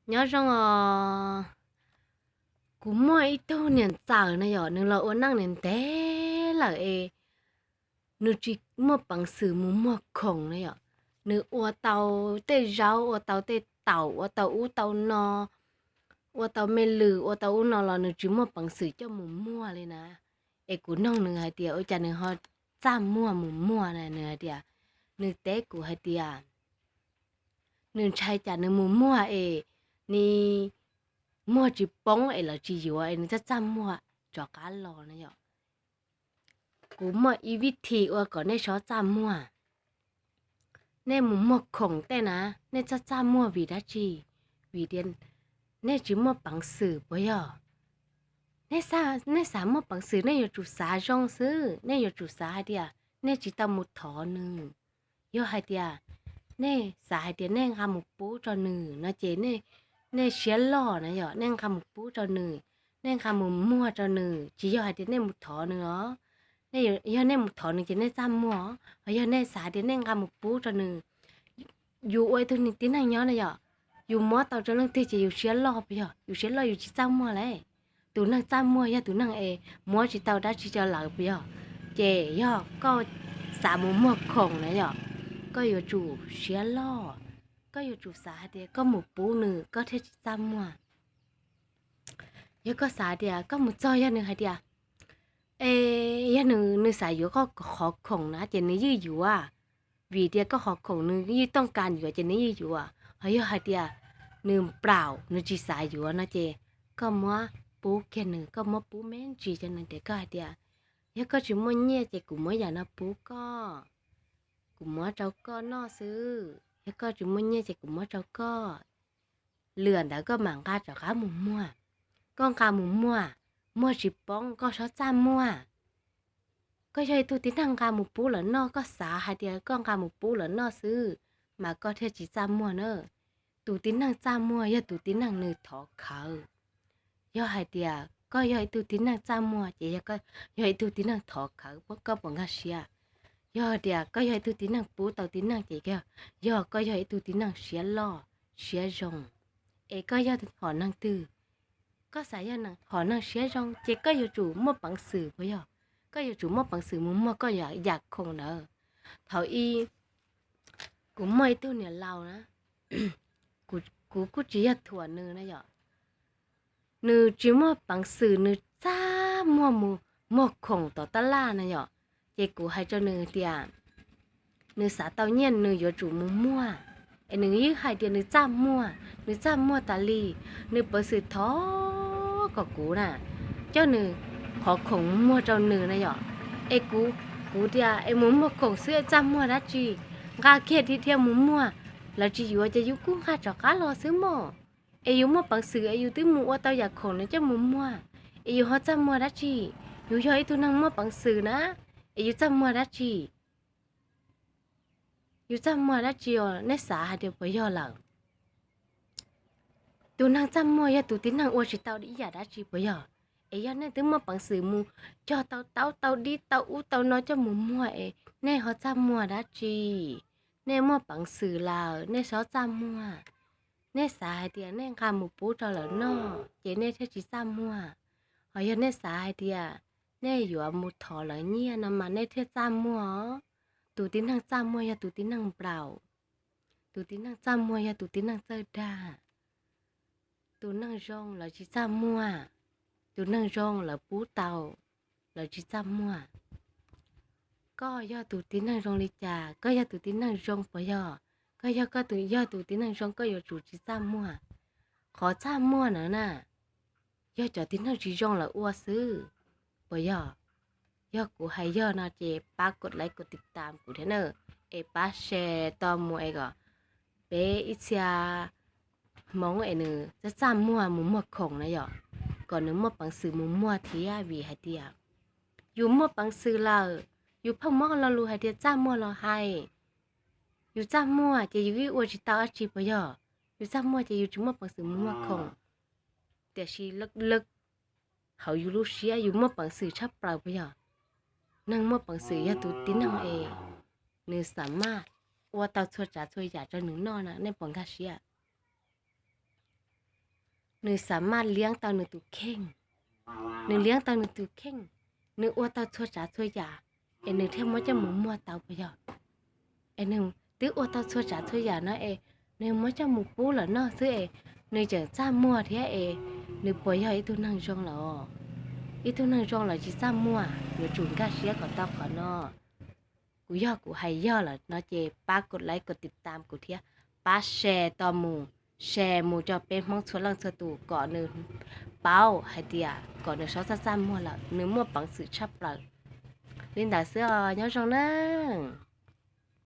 Nyob zoo os, kuv muaj ib tug niam ntxawm na yom, nws los ua neej ntev lawm es nws tsis muaj peev xwm mus muag khoom na yom. Nws ua tau tej zaub, ua tau tej taum, ua tau ub tau no, ua tau me lwm, ua tau ub no los nws tsis muaj peev xwm coj mus muag li na. Es kuv noog nws hais tias ua cas nws ho txaj muag mus muag na, nws hais tias, nws teb kuv hais tias nws ntshai cas nws mus muag es nws muag tsis poob es lawv tsis yuav es nws txaj txaj muag rov qab los na yom. Kuv muaj ib vib thi ua kom nej txhob txaj muag. Nej mus muag khoom tej na, nej txaj txaj muag vim dab tsi? Vim tias nej tsis muaj peev xwm puas yog? Nej xav muaj peev xwm nej yuav tsum xav zoo xwb, nej yuav tsum xav hais tias nej tsis tau mus thov nws. Yog hais tias nej xav hais tias nej nqa mus pub rau nws no ces nej siab loj na yom, nej nqa mus pub rau nws, nej nqa mus muag rau nws, tsis yog hais tias nej mus thov nws os. Yog nej mus thov nws ces nej txaj muag, ho yog nej xav tias nej nqa mus pub rau nws, yus ua ib tug tib neeg nyob na yom, yus muab tau rau leej twg ces yus siab loj puas yog? Yus siab loj yus tsis txaj muag li. Tus neeg txaj muag yog tus neeg es muab tsis tau dab tsi rau lawv puas yog? Ces yog koj xav mus muag khoom na yom, koj yuav tsum siab loj, koj yuav tsum xav hais tias koj mus pub nws koj thiaj tsis txaj muag. Yog koj xav tias koj mus txog yog nws hais tias, es yog nws, nws xav yuav koj qhov khoom na ces nws yeej yuav, vim tias koj qhov khoom nws yeej tooj kas yuav ces nws yeej yuav. Ho yog hais tias nws nplaum nws tsis xav yuav no ces koj muab pub kiag nws, koj muab pub me ntsis rau nws ces koj hais tias, yog koj tsis muaj nyiaj ces kuv muab yam no pub koj, kuv muab rau koj noj xwb, yog koj tsis muaj nyiaj ces kuv muab rau koj. Lwm ntawd koj mam nqa rov qab mus muag. Koj nqa mus muag, muag tsis poob koj txhob txaj muag. Koj yog ib tug tib neeg nqa mus pub lawv noj, koj xav hais tias koj nqa mus pub lawv noj xwb, mas koj thiaj tsis txaj muag na. Tus tib neeg txaj muag yog tus tib neeg nws thov khawv. Yog hais tias koj yog ib tug tib neeg txaj muag ces yog ib tug tib neeg thov khawv, koj puas nkag siab? Yog hais tias koj yog ib tug tib neeg pub tau tib neeg ces yog koj yog ib tug tib neeg siab loj, siab zoo. Es koj yog hom neeg twg? Koj xav yog hom neeg siab zoo ces koj yuav tsum muaj peev xwm puas yog? Koj yuav tsum muaj peev xwm mus muag koj yam khoom ntawd. Thaum ub, kuv muaj ib tug niam laus na, kuv kuj tsis yog thuam nws na yom. Nws tsis muaj peev xwm, nws txaj muag mus muag khoom tom tab laj na yom. Ces kuv hais rau nws tias, nws xav tau nyiaj nws yuav tsum mus muag. Es nws yeej hais tias nws txaj muag, nws txaj muag tas li, nws peev xwm thov kom kuv na, coj nws qhov khoom muag rau nws na yom. Es kuv, kuv tias es mus muag khoom xwb txaj muag dab tsi? Nqa kiag dhia dhia mus muag, lawv tsis yuav ces yus kuj nqa rov qab los xwb mog. Es yus muaj peev xwm es yus twb mus ua tau yam khoom no coj mus muag, es yus ho txaj muag dab tsi? Yus yog ib tug neeg muaj peev xwm na, es yus txaj muag dab tsi? Yus txaj muag dab tsi os? Nej xav hais tias puas yog lawm? Tus neeg txaj muag yog tus tib neeg ua tsis tau ib yam dab tsi puas yog? Es yog nej twb muaj peev xwm mus cog tau taub tau dib tau ub tau no coj mus muag es nej ho txaj muag dab tsi? Nej muaj peev xwm lawm nej txhob txaj muag. Nej xav hais tias nej nqa mus pub rau lawv noj ces nej thiaj tsis txaj muag. Ho yog nej xav hais tias nej yuav mus thov lawv nyiaj no mas nej thiaj txaj muag. Tus tib neeg txaj muag yog tus tib neeg nplaum. Tus tib neeg txaj muag yog tus tib neeg txawj dag. Tus neeg zoo lawv tsis txaj muag. Tus neeg zoo lawv pub tau, lawv tsis txaj muag. Koj yog tus tib neeg zoo li cas? Koj yog tus tib neeg zoo puas yog? Koj yog, koj yog tus tib neeg zoo koj yuav tsum tsis txaj muag. Qhov txaj muag na na, yog cov tib neeg tsis zoo lawv ua xwb puas yog? Yog kuv hais yog no ces pab kov like kov tiv tam kuv thiab na, es pab share tau mus es kom peb ib txhia Hmoob es nws txaj txaj muag mus muag khoom na yom, kom nws muaj peev xwm mus muag thiab vim hais tias yus muaj peev xwm lawm, yus pheej muab lo lus hais tias txaj muag los hais. Yus txaj muag ces yus ib ua tsis tau dab tsi puas yog? Yus txaj muag ces yus tsis muaj peev xwm mus muag khoom. Tiam sis lawm hauv yus lub siab yus muaj peev xwm tshaj plaws puas yog? Neeg muaj peev xwm yog tus tib neeg es nws xam maj ua tau txhua tsav txhua yam rau nws noj na, nej puas nkag siab? nws xam maj liab tau nws tus kheej, nws liab tau nws tus kheej, nws ua tau txhua tsav txhua yam, es nws thiaj muab coj mus muag tau puas yog? Es nws twb ua tau txhua tsav txhua yam no es nws muab coj mus pub lawm noj xwb es nws tseem txaj muag thiab es nws puas yog ib tug neeg zoo lawm? Ib tug neeg zoo los tsis txaj muag, yuav tsum nkag siab kom tau qhov no. Kuv yog kuv hais yog lawm no ces pab kov like kov tiv tam kuv thiab, pab share to mus, share mus rau peb Hmoob txhua leej txhua tus kom nws paub hais tias kom nws txhob txaj txaj muag lawm, nws muaj peev xwm tshaj plaws. Li ntawd xwb os, nyob zoo nawb.